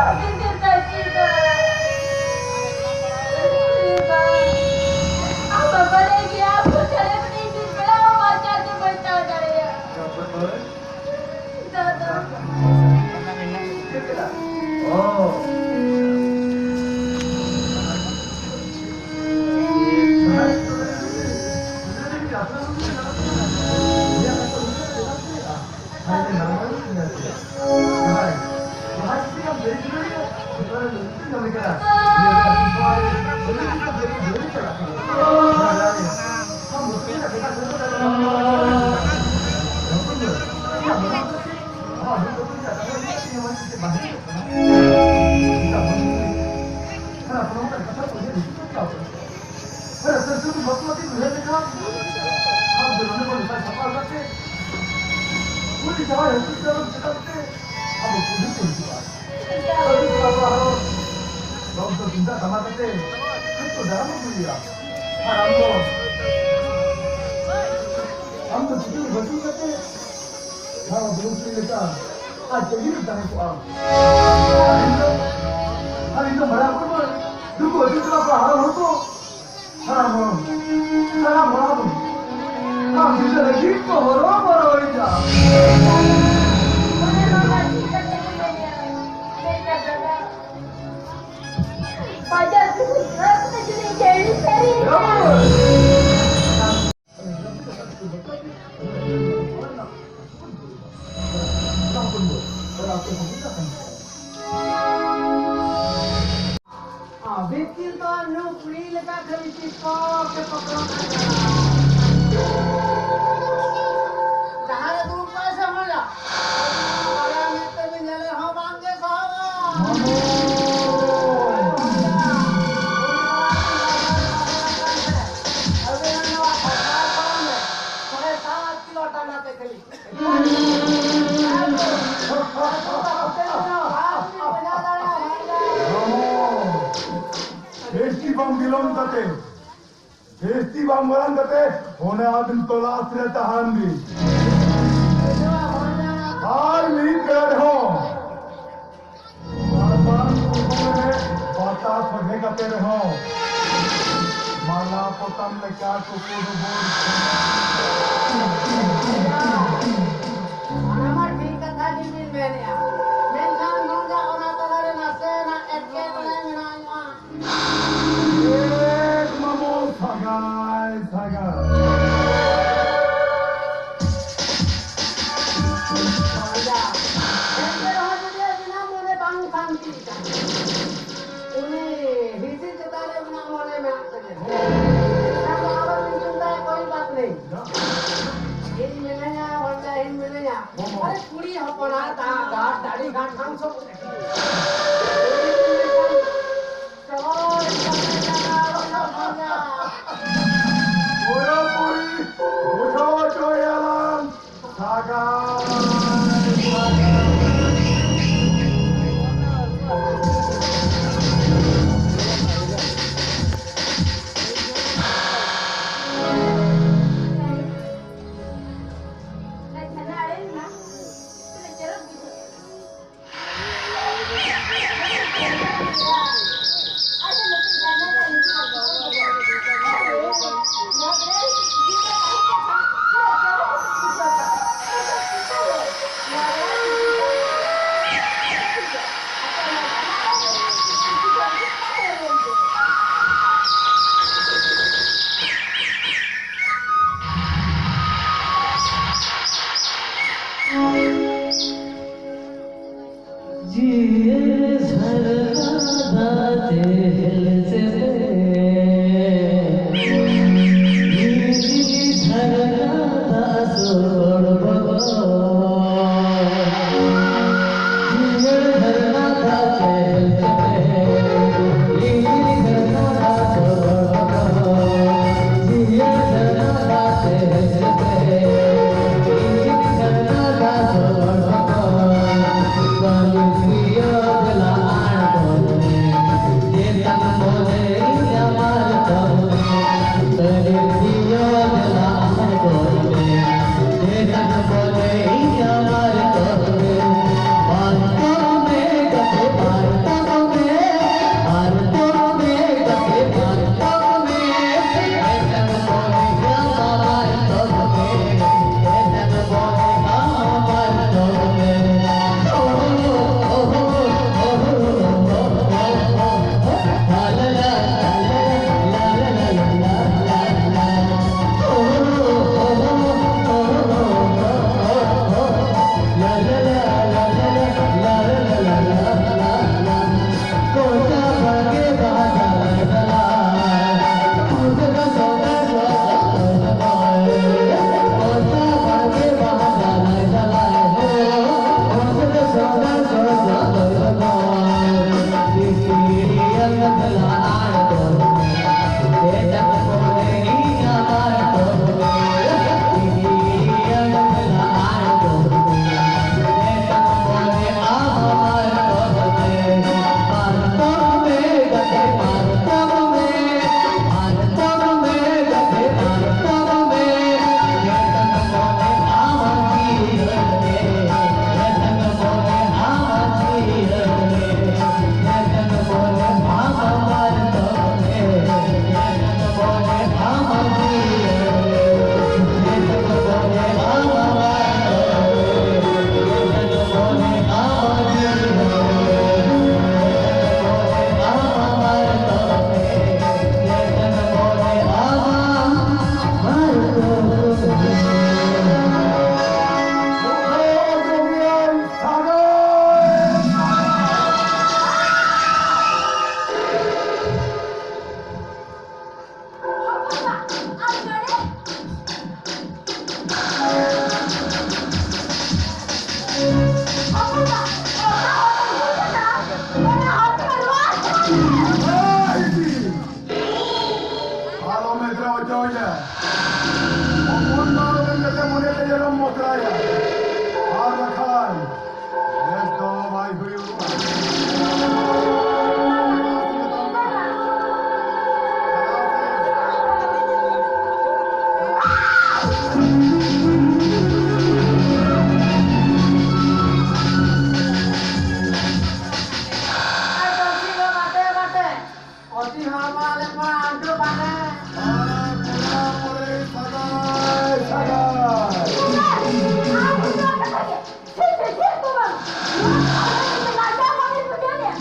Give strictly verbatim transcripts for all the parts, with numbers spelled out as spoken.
ᱟᱹᱵᱤᱱ ᱴᱷᱮᱱ ᱛᱟᱭ ᱪᱮᱫ ᱫᱚ? ᱟᱢ ᱵᱟᱵᱟ ᱞᱟᱹᱭ ᱜᱮᱭᱟ, ᱟᱵᱚ ᱪᱟᱞᱟᱣ ᱠᱟᱛᱮ ᱤᱧ ᱯᱮᱲᱟ ᱦᱚᱸ ᱵᱟᱧᱪᱟᱣ ᱛᱮ ᱵᱟᱧᱪᱟᱣ ᱫᱟᱲᱮᱭᱟᱜᱼᱟ᱾ ᱫᱟᱫᱟ᱾ ᱚ᱾ ᱟᱨ ᱟᱯᱮ ᱥᱩᱫᱷᱩ ᱵᱟᱯᱞᱟ ᱫᱤᱱ ᱩᱭᱦᱟᱹᱨ ᱞᱮᱠᱷᱟᱱ, ᱟᱢ ᱫᱚ ᱱᱚᱰᱮ ᱠᱷᱚᱱ ᱱᱟᱯᱟᱭ ᱥᱟᱯᱲᱟᱣ ᱠᱟᱛᱮ, ᱩᱱᱤ ᱡᱟᱶᱟᱭ ᱦᱟᱹᱠᱩ ᱪᱮᱛᱟᱱ ᱨᱮ ᱪᱮᱛᱟᱱ ᱛᱮ ᱟᱵᱚ ᱠᱩᱞᱦᱤ ᱠᱚ ᱦᱤᱡᱩᱜᱼᱟ᱾ ᱟᱹᱰᱤ ᱠᱚᱲᱟ ᱠᱚ ᱟᱨᱦᱚᱸ ᱫᱚᱞ ᱫᱚ ᱛᱩᱢᱫᱟᱜ ᱴᱟᱢᱟᱠ ᱟᱛᱮ ᱠᱷᱟᱹᱡ ᱠᱚ ᱫᱟᱨᱟᱢ ᱟᱹᱜᱩᱭᱮᱭᱟ᱾ ᱟᱨ ᱟᱢ ᱫᱚ, ᱟᱢ ᱫᱚ ᱪᱤᱛᱟᱹᱨ ᱵᱟᱹᱴᱩᱞ ᱠᱟᱛᱮ ᱱᱟᱣᱟ ᱵᱟᱹᱦᱩ ᱠᱩᱲᱤ ᱞᱮᱠᱟ ᱟᱡ ᱛᱮᱜᱮ ᱨᱮᱢ ᱛᱟᱦᱮᱸ ᱠᱚᱜᱼᱟ᱾ ᱟᱨ ᱤᱧ ᱫᱚ, ᱟᱨ ᱤᱧ ᱫᱚ ᱢᱟᱨᱟᱝ ᱦᱚᱲ ᱢᱟ, ᱱᱩᱠᱩ ᱟᱹᱛᱩ ᱴᱚᱞᱟ ᱠᱚ ᱦᱟᱲᱟᱢ ᱦᱚᱲ ᱠᱚ, ᱥᱟᱱᱟᱢ ᱦᱚᱲ, ᱥᱟᱱᱟᱢ ᱦᱚᱲ ᱟᱢ ᱫᱤᱥᱟᱹ ᱞᱟᱹᱜᱤᱫ ᱠᱚ ᱦᱚᱨᱚ ᱵᱚᱨᱚᱭᱮᱫᱟ᱾ ᱵᱟᱡᱟᱨ ᱠᱷᱚᱱ ᱥᱟᱹᱨᱤ ᱥᱟᱹᱨᱤ᱾ ᱟᱹᱵᱤᱱ ᱠᱤᱱ ᱫᱚ ᱱᱩᱠᱨᱤ ᱞᱮᱠᱟ ᱠᱷᱟᱹᱞᱤ ᱪᱤᱯᱚᱠ ᱪᱤᱯᱚᱠ ᱨᱚᱲ ᱠᱟᱱᱟ᱾ ᱡᱟᱦᱟᱸ ᱨᱮ ᱫᱩᱲᱩᱵ ᱠᱟᱭ ᱥᱮ ᱦᱚᱲ ᱞᱟ᱾ ᱵᱟᱨᱭᱟ ᱢᱮᱫ ᱛᱮ ᱵᱤᱱ ᱧᱮᱞᱮ ᱦᱚᱸ ᱵᱟᱝ ᱜᱮ ᱥᱟᱦᱟᱣᱟ᱾ ᱟᱹᱵᱤᱱ ᱱᱚᱣᱟ ᱥᱚᱨᱠᱟᱨ ᱯᱟᱨᱚᱢ ᱨᱮ ᱥᱟᱲᱮ ᱥᱟᱛ ᱠᱤᱞᱳ ᱴᱟᱸᱰᱟ ᱛᱮ ᱠᱷᱟᱹᱞᱤ᱾ ᱡᱟᱹᱥᱛᱤ ᱵᱟᱝ ᱵᱤᱞᱚᱢ ᱠᱟᱛᱮ, ᱡᱟᱹᱥᱛᱤ ᱵᱟᱝ ᱢᱟᱨᱟᱝ ᱠᱟᱛᱮ, ᱚᱱᱟ ᱟᱹᱵᱤᱱ ᱛᱚᱞᱟᱥ ᱨᱮ ᱛᱟᱦᱮᱱ ᱵᱤᱱ᱾ ᱟᱨ ᱢᱤᱫ ᱵᱮᱲᱟ ᱨᱮᱦᱚᱸ ᱞᱮᱠᱟ ᱠᱩᱠᱩ ᱰᱩᱵᱩᱨ᱾ ᱚᱱᱟ ᱢᱟ ᱴᱷᱤᱠ ᱠᱟᱛᱷᱟ ᱜᱮᱵᱤᱱ ᱢᱮᱱᱮᱜᱼᱟ, ᱢᱮᱱᱠᱷᱟᱱ ᱱᱚᱰᱮ ᱚᱱᱟ ᱛᱟᱞᱟᱨᱮ ᱱᱟᱥᱮᱱᱟᱜ ᱮᱴᱠᱮᱴᱚᱬᱮ ᱢᱮᱱᱟᱜ ᱧᱚᱜᱼᱟ᱾ ᱮᱠ ᱢᱟᱢᱚ ᱥᱟᱜᱟᱭ ᱥᱟᱜᱟᱭ᱾ ᱮᱱᱛᱮ ᱨᱮᱦᱚᱸ ᱡᱩᱫᱤ ᱟᱹᱵᱤᱱᱟᱜ ᱢᱚᱱᱮ ᱵᱟᱝ ᱥᱟᱱᱛᱤ ᱠᱟᱱᱟ, ᱩᱱᱤ ᱦᱤᱸᱥᱤ ᱪᱮᱛᱟᱱ ᱨᱮ ᱟᱹᱵᱤᱱᱟᱜ ᱢᱚᱱᱮ ᱢᱮᱱᱟᱜ ᱛᱟᱹᱵᱤᱱᱟ, ᱮᱱᱠᱷᱟᱱ ᱫᱚ ᱟᱞᱚᱵᱤᱱ ᱪᱤᱱᱛᱟᱹᱭᱟ, ᱠᱳᱭ ᱵᱟᱛ ᱱᱟᱦᱤᱸ᱾ ᱤᱧ ᱢᱤᱱᱟᱹᱧᱟ, ᱵᱷᱚᱱᱡᱟ ᱤᱧ ᱢᱤᱱᱟᱹᱧᱟ᱾ ᱟᱨᱮ ᱠᱩᱲᱤ ᱦᱚᱯᱚᱱᱟᱜ ᱫᱟᱜ, ᱫᱟᱜ, ᱫᱟᱲᱤ ᱜᱷᱟᱴ ᱦᱟᱝᱥᱚ᱾ ᱯᱩᱨᱟᱹᱯᱩᱨᱤ ᱵᱩᱡᱷᱟᱹᱣ ᱦᱚᱪᱚᱭᱟᱞᱟᱝ ᱥᱟᱜᱟᱭ᱾ ᱡᱤᱭᱟᱹᱲ ᱡᱷᱟᱨᱱᱟ ᱫᱟᱜ ᱪᱮᱦᱮᱞ ᱪᱮᱯᱮᱞ, ᱡᱤᱭᱟᱹᱲ ᱡᱷᱟᱨᱱᱟ ᱫᱟᱜ ᱥᱚᱠᱚᱲ ᱵᱚᱜᱚᱡ᱾ ᱡᱤᱭᱟᱹᱲ ᱡᱷᱟᱨᱱᱟ ᱫᱟᱜ ᱪᱮᱦᱮᱞ ᱪᱮᱯᱮᱞ, ᱞᱤᱸᱜᱤ ᱡᱷᱟᱨᱱᱟ ᱫᱟᱜ ᱥᱚᱠᱚᱲ ᱵᱚᱜᱚᱡ᱾ ᱡᱤᱭᱟᱹᱲ ᱡᱷᱟᱨᱱᱟ ᱫᱟᱜ ᱪᱮᱦᱮᱞ ᱪᱮᱯᱮᱞ, ᱞᱤᱸᱜᱤ ᱡᱷᱟᱨᱱᱟ ᱫᱟᱜ ᱥᱚᱠᱚᱲ ᱵᱚᱜᱚᱡ᱾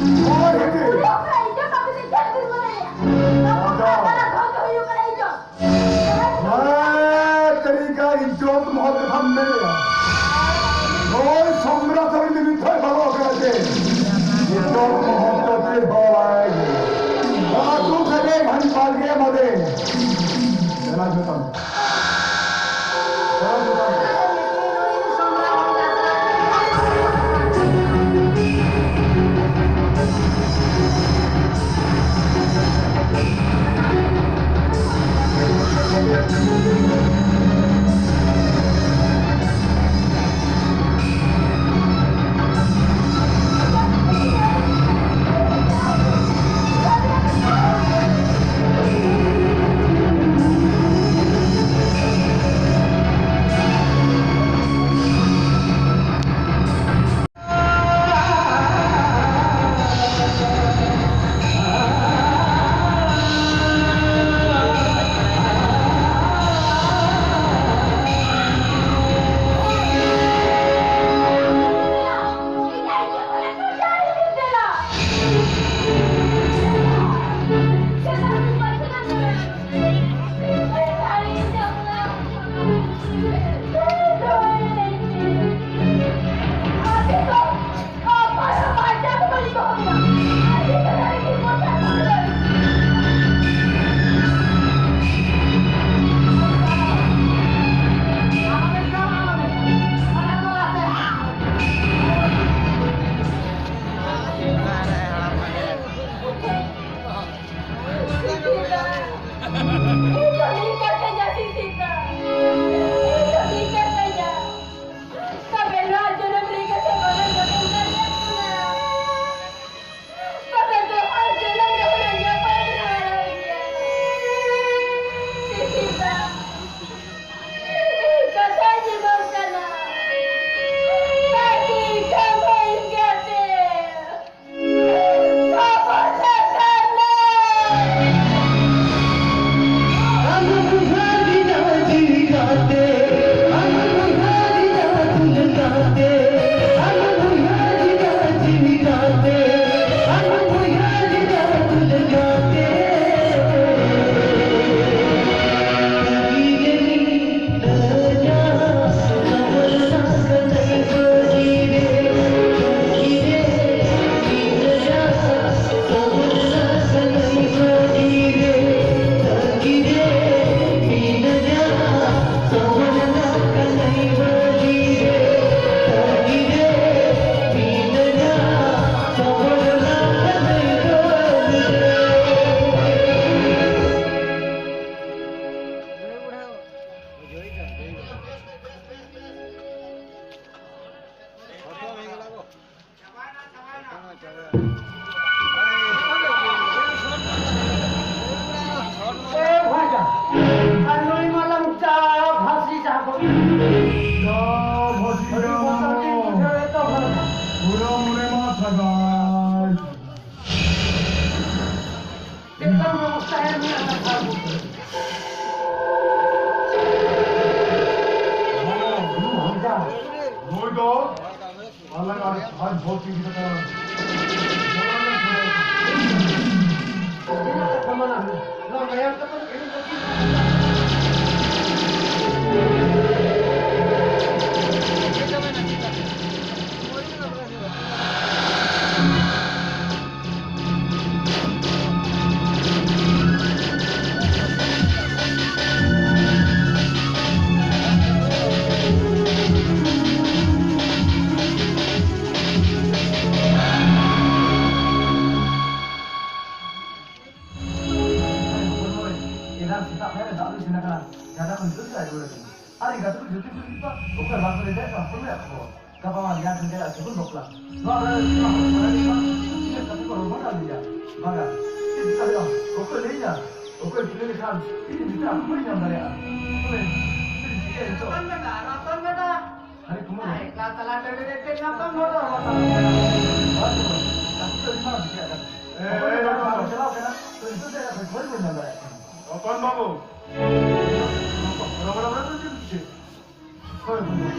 ᱦᱳᱭ, ᱦᱤᱡᱩᱜ᱾ ᱩᱱᱤ ᱦᱚᱸ ᱠᱟᱱᱟ, ᱤᱧ ᱫᱚ ᱵᱟᱹᱵᱩ ᱫᱚ ᱪᱮᱫ ᱵᱤᱱ ᱢᱚᱱᱮᱭᱟ? ᱟᱫᱚ ᱚᱠᱟ ᱫᱷᱚᱱ ᱫᱚ ᱦᱩᱭᱩᱜ ᱠᱟᱱᱟ ᱤᱧ ᱫᱚ? ᱦᱮᱸ, ᱛᱮᱨᱤᱠᱟ ᱤᱡᱽᱡᱚᱛ ᱢᱚᱦᱚᱛ ᱠᱟᱛᱷᱟᱢ ᱢᱮᱱᱮᱜᱼᱟ᱾ ᱱᱩᱭ ᱥᱚᱢᱨᱟᱴ ᱨᱮᱱ ᱢᱤᱫ ᱴᱷᱮᱱ ᱵᱟᱵᱟ ᱠᱟᱱᱟ ᱪᱮ? ᱤᱡᱽᱡᱚᱛ ᱢᱚᱦᱚᱛ ᱫᱚ ᱪᱮᱫ ᱦᱚᱸ ᱵᱟᱭ᱾ ᱟᱹᱛᱩ ᱠᱷᱟᱡᱟᱭ ᱵᱷᱟᱹᱱ ᱯᱟᱞᱜᱮ ᱮᱢᱟᱫᱮ᱾ ᱫᱮᱞᱟ ᱡᱚᱛᱟᱢ᱾ ᱫᱮᱞᱟ ᱡᱚᱛᱟᱢ᱾ ए भाजा, आ नई मालम चा भासी जा को। जा भासी जा। अभी बता के बुझे तो भर। पूरा मुने मा सगाई। एकदम व्यवस्था है, नहीं आता था। भाजा। नई दो। अलग आज, आज बहुत चीज का। ᱮᱱᱟᱝ ᱥᱮᱛᱟᱜ ᱯᱟᱭᱟᱨ ᱨᱮ ᱫᱟᱜ ᱞᱩ ᱤᱥᱤᱱ ᱟᱠᱟᱱᱟ, ᱜᱟᱰᱟ ᱠᱷᱚᱱ ᱱᱤᱛᱚᱜ ᱜᱮ ᱟᱹᱜᱩ ᱟᱠᱟᱱᱟ᱾ ᱟᱨ ᱜᱟᱛᱮ ᱠᱚ ᱡᱚᱛᱚ ᱠᱚ ᱦᱤᱡᱩᱜᱼᱟ, ᱚᱠᱚᱭ ᱵᱟᱝ ᱠᱚ ᱞᱟᱹᱭ ᱫᱟᱲᱮᱭᱟᱜ ᱠᱟᱱᱟ, ᱚᱠᱚᱭ ᱢᱮᱱᱟᱜ ᱠᱚᱣᱟ? ᱜᱟᱯᱟ ᱢᱟ ᱢᱮᱭᱟᱝ ᱠᱷᱟᱱ ᱜᱮ ᱟᱨ ᱥᱟᱹᱜᱩᱱ ᱵᱟᱯᱞᱟ᱾ ᱱᱚᱣᱟ ᱠᱚᱨᱮ ᱱᱚᱣᱟ ᱦᱚᱲ ᱠᱚᱨᱮ ᱱᱤᱛᱚᱜ ᱛᱤᱱᱟᱹᱜ ᱠᱟᱛᱷᱟ ᱠᱚ ᱨᱚᱲ ᱵᱟᱲᱟ ᱞᱮᱭᱟ᱾ ᱵᱟᱝᱟ, ᱪᱮᱫ ᱪᱤᱠᱟ ᱦᱩᱭᱩᱜᱼᱟ? ᱚᱠᱚᱭ ᱞᱟᱹᱭᱟ? ᱚᱠᱚᱭ ᱠᱩᱞᱤ ᱞᱮᱠᱷᱟᱱ ᱤᱧ ᱡᱩᱫᱤ ᱟᱠᱚ ᱵᱟᱹᱧ ᱧᱟᱢ ᱫᱟᱲᱮᱭᱟᱜᱼᱟ᱾ ᱛᱚᱵᱮ ᱪᱮᱫ ᱤᱧ ᱪᱤᱠᱟᱹᱭᱟ ᱱᱤᱛᱚᱜ? ᱨᱟᱛᱚᱱ ᱫᱟᱫᱟ, ᱨᱟᱛᱚᱱ ᱫᱟᱫᱟ᱾ ᱟᱨᱮ ᱠᱩᱢᱟᱨ᱾ ᱟᱨᱮ ᱮᱠᱞᱟ ᱛᱟᱞᱟ ᱴᱟᱺᱰᱤ ᱨᱮ ᱪᱮᱫ ᱨᱟᱛᱚᱱ ᱢᱚᱴᱚᱨ ᱵᱟᱛᱟᱣ? ᱵᱟᱹᱱᱩᱜᱼᱟ᱾ ᱠᱟᱹᱢᱤ ᱫᱚ ᱟᱹᱰᱤ ᱢᱟᱨᱟᱝ ᱵᱤᱴᱤ ᱟᱜ ᱠᱟᱱᱟ᱾ ᱮ, ᱚᱠᱚᱭ ᱮ, ᱫᱚ ᱵᱟᱵᱟ᱾ ᱵᱟᱝ ᱪᱟᱞᱟᱣ ᱠᱟᱱᱟ, ᱛᱚ ᱱᱤᱛᱚᱜ ᱫᱚ ᱟᱠᱚ ᱵᱟᱹᱧ ᱧᱟᱢ ᱫᱟᱲᱮᱭᱟᱜ ᱠᱟᱱᱟ᱾ ᱨᱟᱛᱚᱱ ᱵᱟᱹᱵᱩ᱾ ᱨᱚᱵᱚᱲ, ᱨᱚᱵᱚᱲ, ᱨᱚᱵᱚᱲ, ᱪᱮᱫ ᱪᱮᱫ? ᱦᱳᱭ, ᱦᱳᱭ᱾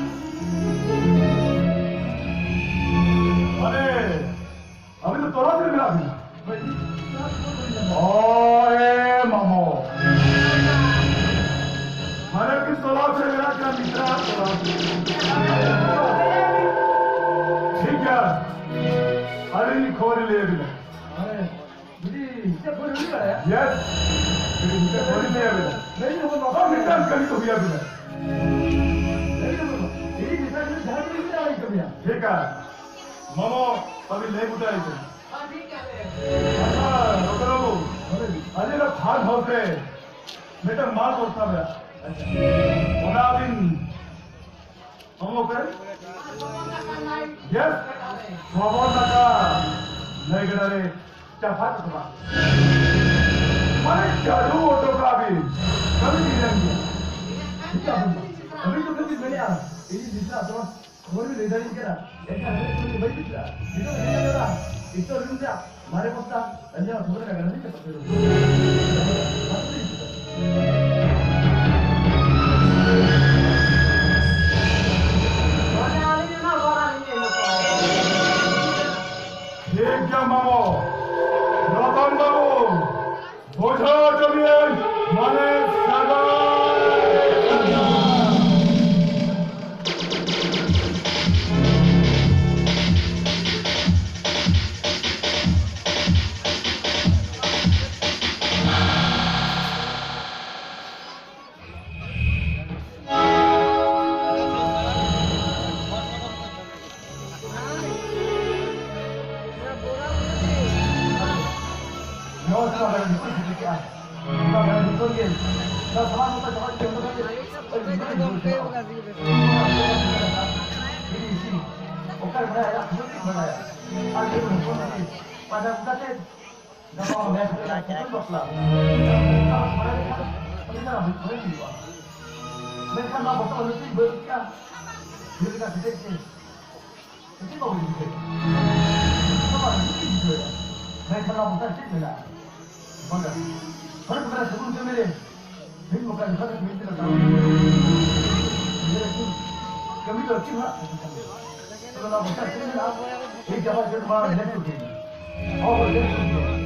ᱟᱨᱮ, ᱟᱹᱵᱤᱱ ᱫᱚ ᱛᱚᱞᱟᱥ ᱨᱮ ᱢᱮᱱᱟᱜ ᱵᱤᱱᱟ? ᱦᱳᱭ᱾ ᱳᱭ ᱢᱟᱢᱚ᱾ ᱢᱟᱱᱮ ᱠᱤ ᱛᱚᱞᱟᱥ ᱨᱮ ᱢᱮᱱᱟᱜ ᱠᱟᱱ ᱜᱤᱫᱽᱨᱟᱹ ᱛᱚᱞᱟᱥ᱾ ᱴᱷᱤᱠ ᱜᱮᱭᱟ᱾ ᱟᱹᱞᱤᱧ ᱠᱷᱚᱵᱚᱨ ᱞᱤᱧ ᱞᱟᱹᱭ ᱟᱹᱵᱤᱱᱟ᱾ ᱡᱩᱫᱤ ᱦᱤᱥᱟᱹᱵ ᱵᱷᱩᱞ ᱦᱩᱭ ᱫᱟᱲᱮᱭᱟᱜᱼᱟ᱾ Yes. ᱡᱩᱫᱤ ᱦᱤᱥᱟᱹᱵ ᱵᱷᱩᱞ ᱦᱩᱭ ᱫᱟᱲᱮᱭᱟᱜᱼᱟ᱾ ᱞᱟᱹᱭ ᱢᱮ ᱵᱟᱵᱟ᱾ ᱦᱚᱸ, ᱢᱤᱫᱴᱟᱝ ᱠᱟᱹᱢᱤ ᱠᱚ ᱦᱩᱭ ᱟᱹᱵᱤᱱᱟ᱾ ᱞᱟᱹᱭ ᱢᱮ ᱵᱟᱵᱟ᱾ ᱤᱧ ᱦᱤᱥᱟᱹᱵ ᱡᱩᱫᱤ ᱡᱟᱦᱟᱸ ᱛᱤᱱᱟᱹᱜ ᱦᱩᱭ ᱫᱟᱲᱮᱭᱟᱜᱼᱟ, ᱤᱧ ᱠᱟᱹᱢᱤᱭᱟ᱾ ᱴᱷᱤᱠ ᱜᱮᱭᱟ᱾ ᱢᱟᱢᱚ, ᱛᱟᱵᱤ ᱞᱟᱹᱭ ᱵᱩᱴᱟᱹ ᱟᱭ ᱠᱟᱱᱟ᱾ ᱦᱚᱸ, ᱴᱷᱤᱠ ᱜᱮᱭᱟ, ᱞᱟᱹᱭ ᱢᱮ᱾ ᱟᱪᱪᱷᱟ, ᱰᱚᱠᱴᱚᱨ ᱵᱟᱹᱵᱩ, ᱦᱳᱭ᱾ ᱟᱞᱮ ᱫᱚ ᱯᱷᱟᱨᱢ ᱦᱟᱣᱩᱥ ᱨᱮ ᱢᱤᱫᱴᱟᱝ ᱢᱟᱞ ᱫᱚᱨᱠᱟᱨ ᱢᱮᱱᱟᱜᱼᱟ᱾ ᱟᱪᱪᱷᱟ᱾ ᱚᱱᱟ ᱟᱹᱵᱤᱱ ᱦᱚᱸ, ᱚᱠᱟᱨᱮ? Yes, ᱥᱚᱵᱚᱨ ᱱᱟᱠᱟ᱾ ᱱᱟᱹᱭ ᱜᱟᱰᱟ ᱨᱮ ᱪᱟᱯᱟᱫ ᱦᱚᱴᱚ ᱠᱟᱜ ᱵᱤᱱ᱾ ᱢᱟᱱᱮ ᱪᱟᱰᱚ ᱦᱚᱴᱚ ᱠᱟᱜ ᱵᱤᱱ᱾ ᱠᱟᱹᱢᱤ ᱴᱷᱤᱠ ᱠᱟᱱ ᱜᱮᱭᱟ᱾ ᱴᱷᱤᱠ ᱜᱮᱭᱟ, ᱟᱹᱵᱤᱱ ᱫᱚ, ᱟᱹᱵᱤᱱ ᱫᱚ ᱠᱷᱟᱹᱞᱤ ᱢᱮᱱᱮᱜᱼᱟ, ᱤᱧ ᱫᱤᱥᱟᱹ ᱟᱫᱚ ᱠᱷᱚᱵᱚᱨ ᱵᱤᱱ ᱞᱟᱹᱭ ᱫᱟᱲᱮᱭᱟᱹᱧ ᱠᱟᱱᱟ᱾ ᱮᱱᱠᱷᱟᱱ ᱟᱹᱵᱤᱱ ᱫᱚ ᱵᱟᱹᱧ ᱵᱩᱡᱽ ᱠᱮᱫᱟ᱾ ᱱᱤᱛᱚᱜ ᱫᱚ ᱞᱟᱹᱭ ᱫᱟᱲᱮᱭᱟᱜᱼᱟ᱾ ᱱᱤᱛᱚᱜ ᱨᱤᱱ ᱨᱮᱭᱟᱜ ᱢᱟᱨᱮ ᱵᱚᱥᱛᱟ, ᱟᱹᱞᱤᱧᱟᱜ ᱠᱷᱚᱵᱚᱨ ᱨᱮ ᱜᱟᱰᱟ ᱨᱮ ᱪᱟᱯᱟᱫ ᱦᱩᱭ ᱞᱮᱱᱟ᱾ ᱢᱟᱱᱮ ᱟᱹᱞᱤᱧ ᱚᱱᱟ ᱵᱟᱲᱟᱭ ᱞᱤᱧ ᱮᱢ ᱠᱚᱣᱟ᱾ ᱴᱷᱤᱠ ᱜᱮᱭᱟ ᱢᱟᱢᱚ᱾ ᱨᱚᱛᱚᱱ ᱵᱟᱹᱵᱩ, ᱵᱩᱡᱷᱟᱹᱣ ᱦᱚᱪᱚ ᱢᱤᱭᱟᱹᱧ, ᱢᱟᱱᱮ ᱥᱟᱜᱟᱲ᱾ ᱚᱠᱟᱨᱮ ᱢᱮᱱᱟᱭᱟ? ᱟᱨ ᱯᱟᱸᱡᱟ ᱠᱟᱛᱮ ᱜᱟᱯᱟ ᱢᱮᱭᱟᱝ ᱠᱷᱚᱱ ᱜᱮ ᱵᱟᱯᱞᱟ᱾ ᱩᱱᱤ ᱫᱚ ᱦᱩᱭ ᱦᱩᱭᱩᱜᱼᱟ᱾ ᱢᱮᱱᱠᱷᱟᱱ ᱱᱚᱣᱟ ᱵᱚᱛᱚᱨ ᱦᱚᱸ ᱪᱮᱫ ᱵᱟᱹᱲᱤᱡ ᱠᱟᱱᱟ? ᱪᱮᱫ ᱞᱮᱠᱟ ᱥᱮᱪᱮᱫ ᱪᱮ? ᱪᱮᱫ ᱵᱟᱵᱚᱱ ᱵᱩᱡᱷᱟᱹᱣ? ᱪᱮᱫ ᱦᱚᱸ ᱵᱟᱝ ᱵᱩᱡᱷᱟᱹᱣ᱾ ᱢᱮᱱᱠᱷᱟᱱ ᱱᱚᱣᱟ ᱵᱚᱛᱚᱨ ᱪᱮᱫ ᱢᱮᱱᱟᱜᱼᱟ? ᱵᱟᱝᱟ᱾ ᱦᱚᱲ ᱠᱚ ᱢᱮᱱᱟ, ᱥᱟᱹᱜᱩᱱ ᱠᱟᱹᱢᱤ ᱨᱮ ᱢᱤᱫ ᱢᱚᱠᱟ ᱡᱚᱛᱷᱟᱛ ᱠᱟᱹᱢᱤ ᱛᱮ ᱞᱟᱜᱟᱣ᱾ ᱱᱤᱡᱮᱨᱟᱜ ᱠᱟᱹᱢᱤ ᱫᱚ ᱟᱹᱠᱤᱞ ᱦᱚᱲᱟᱜ ᱠᱟᱹᱢᱤ ᱠᱟᱱᱟ᱾ ᱛᱚᱵᱮ ᱱᱚᱣᱟ ᱵᱚᱛᱚᱨ ᱪᱮᱫ ᱢᱮᱱᱟᱜᱼᱟ? ᱮᱭ ᱡᱟᱵᱟ ᱡᱮ ᱱᱚᱣᱟ ᱞᱮᱯᱴᱚᱯ ᱜᱮ᱾ ᱦᱚᱸ, ᱦᱚᱸ, ᱞᱮᱯᱴᱚᱯ ᱜᱮ᱾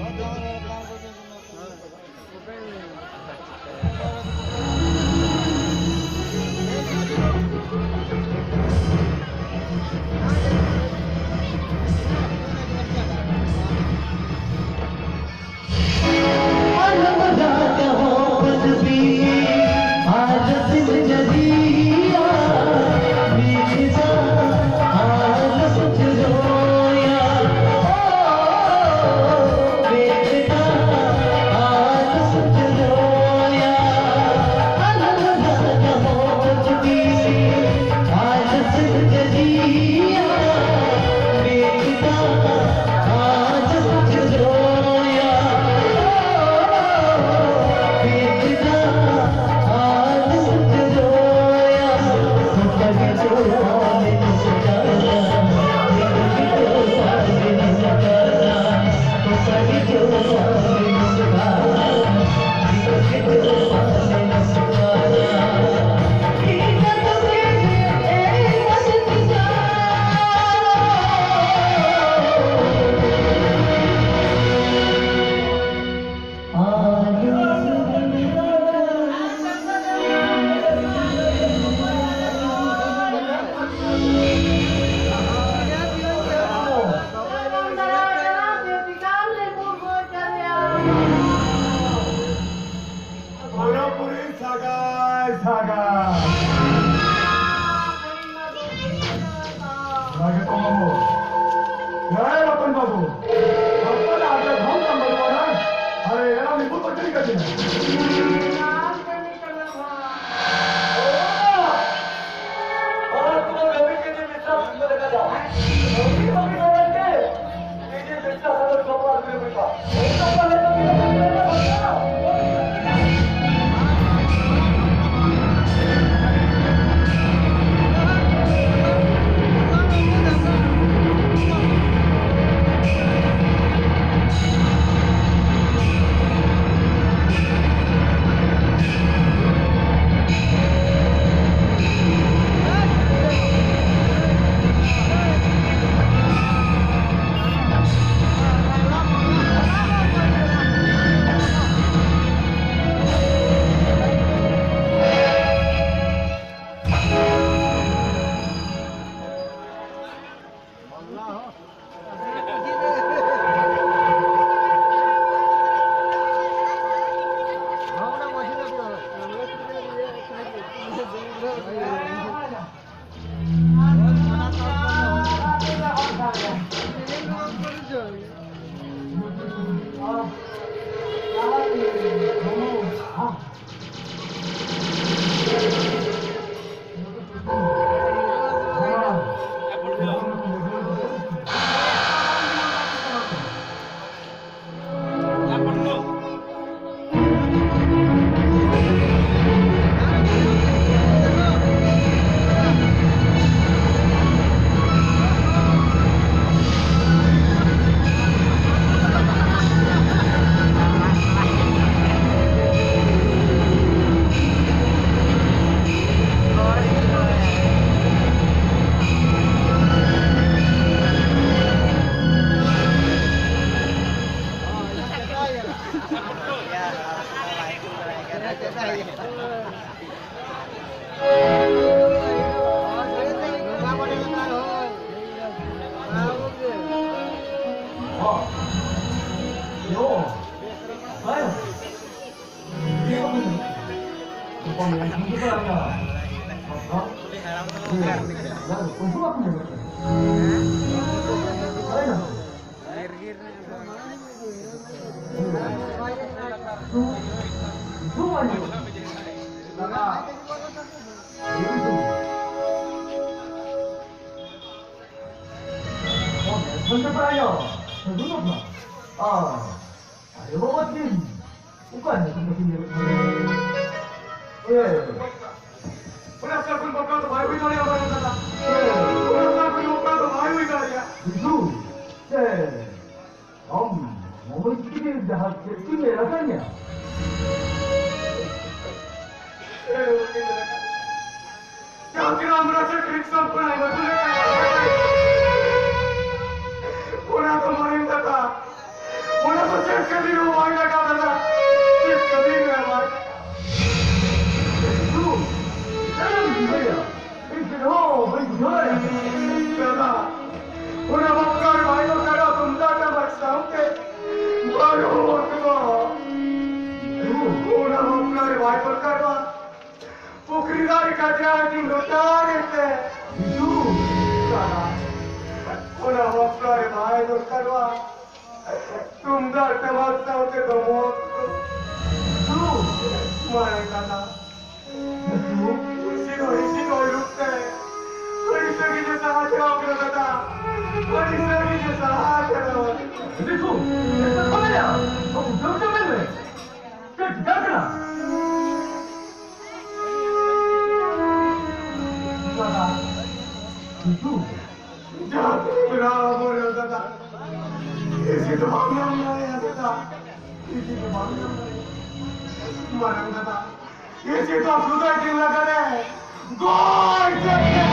ᱟᱨᱮ ᱵᱟᱵᱟ ᱛᱤᱱ, ᱚᱠᱟ ᱧᱩᱛᱩᱢ ᱠᱟᱛᱮᱧ ᱧᱮᱞᱮᱫ ᱢᱮᱭᱟ? ᱮ, ᱚᱱᱟ ᱥᱟᱹᱜᱩᱱ ᱵᱟᱯᱞᱟ ᱫᱚ ᱵᱟᱭ ᱦᱩᱭ ᱫᱟᱲᱮᱭᱟᱜᱼᱟ, ᱵᱟᱹᱵᱩ ᱫᱟᱫᱟ᱾ ᱚᱱᱟ ᱥᱟᱹᱜᱩᱱ ᱵᱟᱯᱞᱟ ᱫᱚ ᱵᱟᱭ ᱦᱩᱭ ᱫᱟᱲᱮᱭᱟᱜᱼᱟ᱾ ᱵᱤᱡᱩ, ᱥᱮ, ᱟᱢ ᱢᱚᱱᱳᱡ ᱜᱮ ᱡᱟᱦᱟᱸ ᱪᱮᱫ ᱠᱚᱧ ᱢᱮᱱ ᱟᱠᱟᱫ ᱢᱮᱭᱟ? ᱮ, ᱵᱟᱹᱵᱩ ᱫᱟᱫᱟ᱾ ᱡᱟᱦᱟᱸ ᱛᱤᱱᱟᱹᱜ ᱟᱢ ᱨᱟᱡᱟ ᱠᱨᱤᱥᱱᱚ ᱠᱷᱚᱱ ᱟᱭᱢᱟ ᱠᱚ ᱞᱮᱠᱟ ᱚᱱᱟ ᱫᱚ ᱢᱟᱨᱮᱱ ᱠᱟᱛᱷᱟ᱾ ᱚᱱᱟ ᱫᱚ ᱪᱮᱫ ᱠᱷᱟᱹᱛᱤᱨ ᱦᱚᱸ ᱵᱟᱭ ᱞᱟᱜᱟᱣ ᱫᱟᱫᱟ᱾ ᱪᱮᱫ ᱠᱷᱟᱹᱛᱤᱨ ᱦᱚᱸ ᱵᱟᱭ ᱞᱟᱜᱟᱣ᱾ ᱤᱧ ᱪᱮᱫ ᱦᱚᱸ ᱵᱟᱹᱧ ᱵᱩᱡᱷᱟᱹᱣ ᱫᱟᱲᱮᱭᱟᱜ ᱠᱟᱱᱟ᱾ ᱫᱟᱫᱟ, ᱚᱱᱟ ᱵᱟᱯᱞᱟ ᱨᱮ ᱵᱟᱭ ᱫᱚᱨᱠᱟᱨᱟ ᱛᱩᱢᱫᱟᱜ ᱴᱟᱢᱟᱠ ᱥᱟᱶᱛᱮ ᱵᱟᱨ ᱦᱚᱲ ᱠᱚ᱾ ᱚᱱᱟ ᱵᱟᱯᱞᱟ ᱨᱮ ᱵᱟᱭ ᱫᱚᱨᱠᱟᱨᱟ᱾ ᱯᱩᱠᱷᱨᱤ ᱫᱟᱜ ᱨᱮ ᱠᱟᱪᱨᱟ ᱟᱹᱛᱤᱧ ᱫᱚᱨᱠᱟᱨ ᱮᱱᱛᱮ᱾ ᱵᱤᱴᱩ᱾ ᱚᱱᱟ ᱵᱟᱯᱞᱟ ᱨᱮ ᱵᱟᱭ ᱫᱚᱨᱠᱟᱨᱚᱜᱼᱟ᱾ ᱛᱩᱢᱫᱟᱜ ᱴᱟᱢᱟᱠ ᱥᱟᱶᱛᱮ ᱫᱚᱢᱚᱠ᱾ ᱵᱤᱴᱩ᱾ ᱢᱟᱨᱟᱝ ᱫᱟᱫᱟ᱾ ᱵᱤᱴᱩ᱾ ᱦᱤᱥᱤᱫ ᱦᱚᱭ, ᱦᱤᱥᱤᱫ ᱦᱚᱭ ᱨᱩᱯ ᱛᱮ᱾ ᱟᱹᱰᱤ ᱥᱟᱺᱜᱤᱧ ᱮ ᱥᱟᱦᱟ ᱪᱟᱞᱟᱣ ᱠᱟᱱᱟ ᱫᱟᱫᱟ᱾ ᱟᱹᱰᱤ ᱥᱟᱺᱜᱤᱧ ᱮ ᱥᱟᱦᱟ ᱪᱟᱞᱟᱣ ᱠᱟᱱᱟ᱾ ᱵᱤᱴᱩ᱾ ᱪᱮᱫ ᱠᱚ ᱞᱟᱹᱭᱟ? ᱩᱰᱟᱹᱣ ᱪᱟᱵᱟᱭ ᱢᱮ᱾ ᱪᱮᱫ ᱪᱤᱠᱟᱹᱜ ᱠᱟᱱᱟ? ᱫᱟᱫᱟ, ᱠᱤᱱᱛᱩ ᱡᱟᱦᱟᱸ ᱛᱤᱱᱟᱹᱜ ᱵᱮᱲᱟ ᱟᱵᱚ ᱨᱮ ᱫᱟᱫᱟ, ᱤᱥᱤ ᱫᱚ ᱵᱟᱢ ᱧᱟᱢ ᱫᱟᱲᱮᱭᱟᱜᱼᱟ ᱫᱟᱫᱟ, ᱤᱥᱤ ᱫᱚ ᱵᱟᱢ ᱧᱟᱢ ᱫᱟᱲᱮᱭᱟᱜᱼᱟ᱾ ᱢᱟᱨᱟᱝ ᱫᱟᱫᱟ, ᱤᱥᱤ ᱫᱚ ᱥᱩᱫᱷᱟᱹ ᱫᱤᱱ ᱞᱟᱜᱟᱨᱮ ᱜᱚᱡ ᱠᱮᱫ ᱢᱮᱭᱟ᱾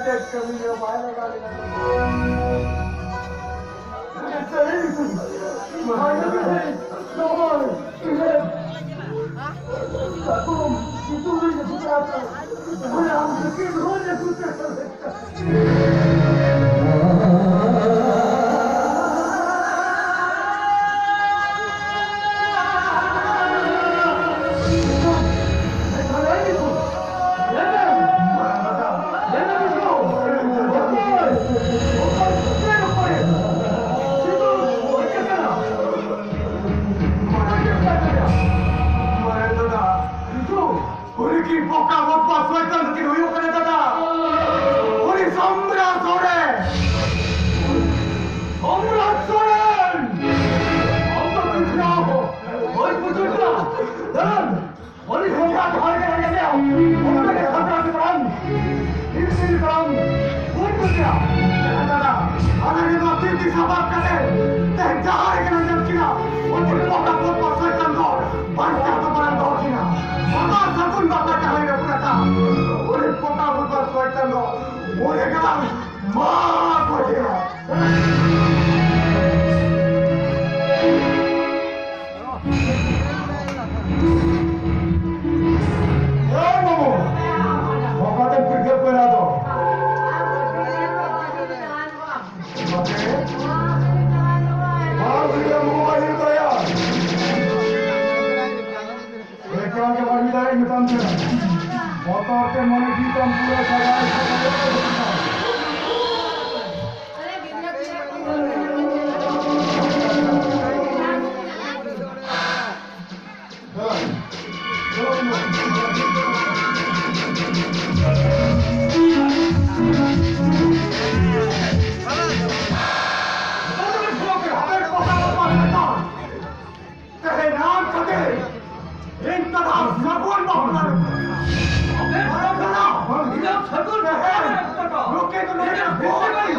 ᱪᱮᱫ ᱠᱟᱹᱢᱤ ᱨᱮ ᱵᱟᱭ ᱞᱟᱜᱟᱣ ᱞᱮᱱᱟ᱾ ᱥᱟᱹᱨᱤ ᱜᱮ, ᱱᱚᱜᱼᱚᱭ ᱤᱧ ᱨᱮ ᱥᱟᱠᱚᱢ ᱥᱤᱛᱩᱝ ᱨᱮ ᱡᱟᱹᱯᱩᱫ ᱠᱟᱱᱟ᱾ ᱚᱱᱟ ᱟᱢ ᱫᱚ ᱪᱮᱫ ᱦᱚᱸ ᱡᱟᱹᱯᱩᱫ ᱠᱟᱱᱟ᱾ ᱩᱱᱤ ᱠᱤ ᱵᱚᱠᱟ ᱵᱚᱠᱟ ᱥᱚᱭᱛᱟᱱ ᱠᱤᱱ ᱦᱩᱭᱩᱜ ᱠᱟᱱᱟ ᱫᱟᱫᱟ? ᱩᱱᱤ ᱥᱚᱢᱨᱟᱴ ᱥᱚᱨᱮᱱ! ᱥᱚᱢᱨᱟᱴ ᱥᱚᱨᱮᱱ! ᱟᱢ ᱫᱚ ᱛᱤᱥ ᱦᱚᱸ ᱵᱟᱹᱧ ᱵᱩᱡᱷᱟᱹᱣ ᱠᱮᱫᱟ᱾ ᱫᱟᱫᱟ, ᱩᱱᱤ ᱥᱚᱢᱨᱟᱴ ᱦᱚᱲ ᱜᱮ ᱞᱟᱹᱭ ᱢᱮᱭᱟ᱾ ᱩᱱᱤ ᱜᱮ ᱥᱚᱢᱨᱟᱴ ᱥᱚᱨᱮᱱ! ᱤᱧ ᱛᱤᱥ ᱦᱚᱸ ᱵᱟᱹᱧ ᱵᱩᱡᱷᱟᱹᱣ ᱠᱮᱫᱟ᱾ ᱫᱟᱫᱟ, ᱟᱞᱮ ᱨᱮᱱ ᱫᱚ ᱛᱤ ᱛᱤ ᱥᱟᱵᱟᱫ ᱠᱟᱛᱮ ᱛᱮᱦᱮᱧ ᱡᱟᱦᱟᱸ ᱨᱮᱜᱮ ᱞᱮ ᱧᱟᱢ ᱠᱤᱱᱟ, ᱩᱱᱠᱤᱱ ᱵᱚᱠᱟ ᱵᱚᱠᱟ ᱥᱚᱭᱛᱟᱱ ᱫᱚ ᱵᱟᱧᱪᱟᱣ ᱫᱚ ᱵᱟᱝ ᱫᱚᱦᱚ ᱠᱤᱱᱟ᱾ ᱵᱟᱵᱟ ᱥᱟᱹᱜᱩᱱ ᱵᱟᱵᱟ ᱡᱟᱦᱟᱸᱭ ᱨᱮ ᱯᱩᱨᱟᱹ ᱠᱟ, ᱩᱱᱤ ᱵᱚᱠᱟ ᱵᱚᱠᱟ ᱥᱚᱭᱛᱟᱱ ᱫᱚ ᱩᱱᱤ ᱜᱮᱞᱟᱝ ᱢᱟᱜ ᱜᱚᱡᱮᱭᱟ᱾ ᱮ ᱵᱟᱹᱵᱩ, ᱵᱚᱠᱟ ᱫᱚ ᱯᱤᱲᱜᱟᱹ ᱯᱮᱲᱟ ᱫᱚ᱾ ᱵᱟᱝ ᱦᱩᱭᱩᱜᱼᱟ, ᱵᱟᱹᱵᱩ, ᱵᱟᱭ ᱦᱩᱭᱩᱜ ᱛᱟᱭᱟ᱾ ᱮᱠᱟᱞ ᱜᱮ ᱵᱟᱹᱧ ᱫᱟᱲᱮᱭᱟᱜ ᱢᱮᱛᱟᱢ ᱠᱟᱱᱟ᱾ ᱵᱚᱛᱚᱨ ᱛᱮ ᱢᱚᱱᱮ ᱡᱤᱣᱤ ᱛᱟᱢ ᱯᱩᱨᱟᱹ ᱥᱟᱜᱟᱲ ᱥᱟᱜᱟᱲ᱾ ᱛᱮᱦᱮᱧ ᱟᱢ ᱠᱷᱟᱹᱛᱤᱨ ᱤᱧ ᱛᱟᱞᱟ ᱥᱟᱹᱜᱩᱱ ᱵᱟᱯᱞᱟ ᱨᱮ ᱟᱢᱮᱢ ᱥᱟᱹᱜᱩᱱ ᱵᱟᱯᱞᱟ ᱨᱮ ᱛᱮᱦᱮᱧ ᱱᱩᱠᱤᱱ ᱫᱚ ᱱᱤᱡᱮᱨ ᱵᱚᱦᱚᱜ ᱨᱮ